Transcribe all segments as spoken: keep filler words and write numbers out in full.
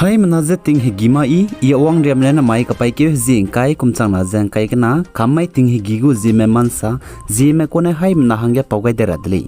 Haimena je ting hegî ma i, i wangriam le namai kapaîkeu hezie ’ngkai kum changna ze ’ngkai kena, kam mai ting hegî gu zieme mansa, zieme kone haimena hangge pau gai de ra de lei.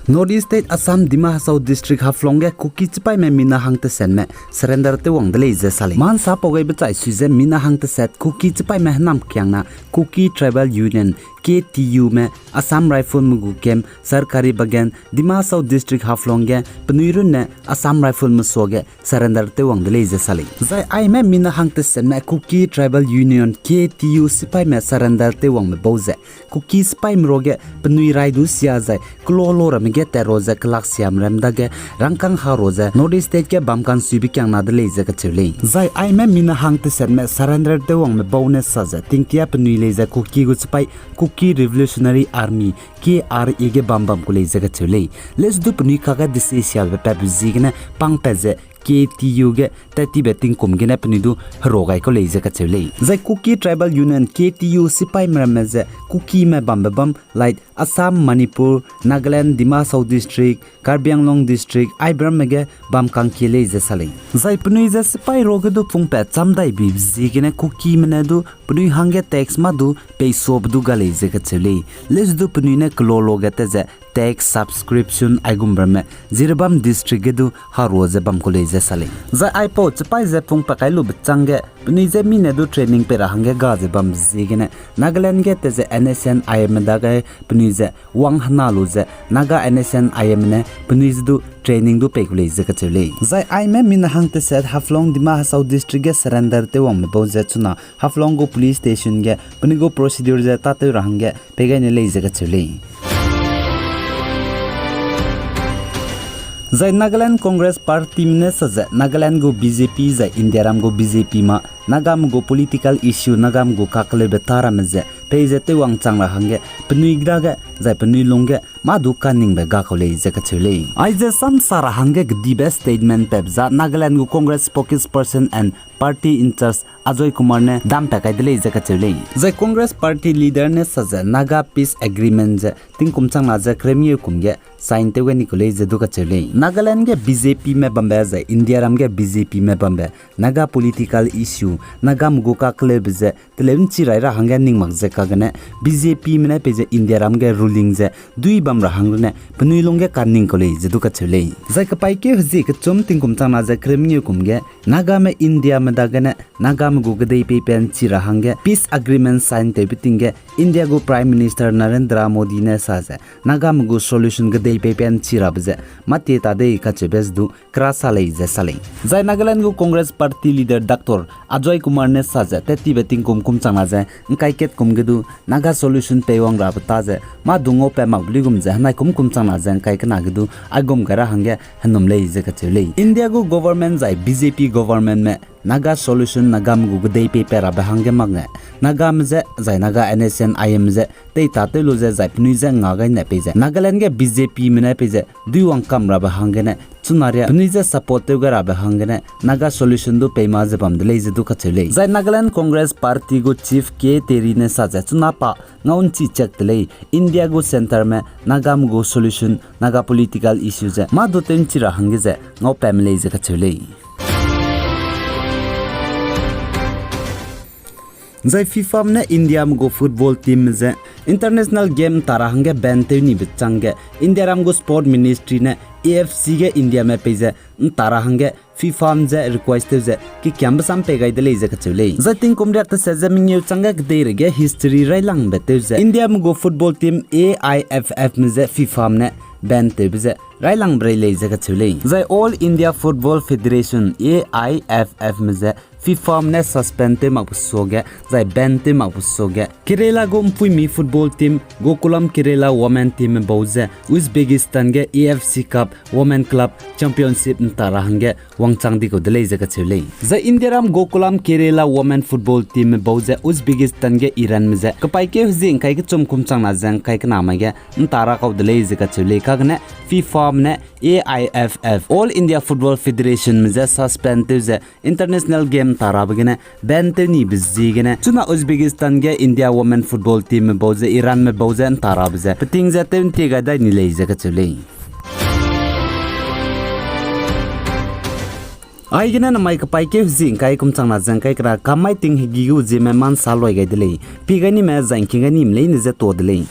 North East State Assam Dima Hasao District Haflong ge Kuki chipaîme mina hang tesetme surrender tew wang de lei ze sa lei. Mansa pau gaibe chai sui ze mina hang teset Kuki chipaîme hênam kiangna Kuki Tribal Union, K T U me Assam Rifleme gu camp Sarkari Bagan, Dima Hasao District Haflong ge penui runne Assam Rifleme suage surrender tew wang de lei ze sa lei. Zai aime mina hang tesetme Kuki Tribal Union, K T U sipaîme surrender tew wangme bau ze Kuki sipaîme ruage penui rai du sia zai kelo lo ramme ge tat ro ze kelak siam ram dage rangkâng ha ro ze North East State ge bam ka'nsuibe kiangna de lei ze kacheu lei. Zai aime mina hang tesetme surrender tew wangme bau ne sa ze tingtia penui lei ze Kuki gu sipaî Kuki Revolutionary Army, K R A ge bam bam ku lei ze kacheu lei. Lesu du penui kage dise siabe patbe ziegene pangpat ze K T U ge tat tibe tingkum gene penui du hero gai kau lei ze kacheu lei. Zai Kuki Tribal Union, K T U sipaîme ramme ze Kukime bambe bam light Assam, Manipur, Nagaland, Dima Hasao District, Karbi Anglong District, aibe ramme ge bam ka'ngkie lei ze sa lei. Zai penui ze sipaî ruage du pungpat cham dai bibe ziegene Kukime ne du penui hangge tax mâ du peisuabe du ga lei ze kacheu lei. Lesu du penui ne kelo lo ge tat ze tax, subscription aigumbe ramme Jiribam District ge du harua ze bam ku lei ze sa lei. Zai aipau chipaî ze pungpat kai lube chângge penui je mi ne du training pei ra hangge ga ze bambe ziegene Nagaland ge tat ze N S C N-IM dage penui ze wang hena lu ze Naga N S C N-IM ne penui je du training du pei ku lei ze kacheu lei. Zai aime mina hang teset Haflong Dima Hasao District ge surrender tew wangme bau ze chuna Haflong gu police station ge penui gu procedure ze tâtew ra hangge pei gai ne lei ze kacheu lei. Zai Nagaland Congress Partyme ne sa ze Nagaland gu B J P zai Indiaram gu B J P ma Nagame gu political issue, Nagame gu kakeleube tâ ramme ze peize tewwang chang ra hangge penui dage zai penui lungge mâ du kaningbe ga kau lei ze kacheu lei. Aize samsa ra hangge kedibe statement patbe za Nagaland gu Congress spokesperson and party in-charge Ajoy Kumar ne dampat kai de lei ze kacheu lei. Zai Congress Party leader ne sa ze Naga Peace Agreement ze tingkum changna ze kereu mengeu kum ge sign tew gai ni kau lei ze du kacheu lei. Nagaland ge B J Pme bambe zai Indiaram ge B J Pme bambe Naga political issue, Nagame gu kakeleube ze teleu ’nchi rai ra hangge ning mak ze kagene B J Pme ne peize Indiaram ge ruling ze dui bam ra hangrune penui lungge kaning kau lei ze du kacheu lei. Zai kepaîkeu hezie kechum tingkum changna ze kereu mengeu kum ge Nagame Indiame dagene Nagame gu kedei peipat ’nchi ra hangge peace agreement sign tewbe ting ge India gu Prime Minister Narendra Modi ne sa ze Nagame gu solution kedei peipat ’nchi rabe ze mâtie ta dei kacheube ze du kera sa lei ze sa lei. Zai Nagaland gu Congress Party leader Doctor Ajoy Kumar ne sa ze tat tibe tingkum kum changna ze ’ngkai kat kum ge du Naga solution peiwang rabe ta ze mâ du ngaupat makbe luigum ze henai kum kum changna ze ’ngkai kena ge du aigum gai ra hangge henum lei ze kacheu lei. India gu government zai B J P governmentme Naga solution Nagame gu kedei peipat rabe hangge makne Nagame je zai Naga N S C N-IM je teitatew lu ze zai penui je nga gai ne peize Nagaland ge B J Pme ne peize duiwang kam rabe hanggene chuna ria penui je support tew gai rabe hanggene Naga solution du pei ma ze bam de lei ze du kacheu lei. Zai Nagaland Congress Party gu Chief K Terry ne sa ze chuna pa ngau ’nchi chak de lei, India gu centreme Nagame gu solution, Naga political issue ze mâ du tew ’nchi ra hangge ze ngaupatme lei ze kacheu lei. Zai FIFAme ne Indiame gu football teamme je international game ’nta ra hangge ban tew nibe chângge Indiaram gu Sport Ministry ne A F C ge Indiame peize ’nta ra hangge FIFAme je request tew ze kekiambe sam pei gai de lei ze kacheu lei. Zai tingkum riak teset ze mengeu chângge kedeirei ge history railangbe tew ze Indiame gu football team A I F Fme je FIFAme ne ban tewbe ze railangbe rei lei ze kacheu lei. Zai All India Football Federation, A I F Fme ze FIFAme ne suspend tew makbe suage zai ban tew makbe suage Kerala gu ’mpuimi football team Gokulam Kerala women teamme bau ze Uzbekistan ge A F C Cup Women Club Championship ’nta ra hangge wangchang di kau de lei ze kacheu lei. Zai Indiaram Gokulam Kerala women football teamme bau ze Uzbekistan ge Iranme je kepaîkeu hezie ’ngkai kechum kum changna ze ’ngkai kena mai ge ’nta ra kau de lei ze kacheu lei. Kagene FIFAme ne A I F F, All India Football Federationme je suspend tew ze international game ’nta rabe gene ban tew nibe ziegene chuna Uzbekistan ge India women football teamme bau ze Iranme bau ze ’nta rabe ze peting ze tew ’ntie gai dai ni lei ze kacheu lei. Aigene namai kepaîkeu hezie ’ngkai kum changna ze ’ngkai kena kam mai ting hegi gu ziemme mâ ’nsa loi gai de lei. Pie gai nime zai ’ngking gai nime leine je tuâ de lei.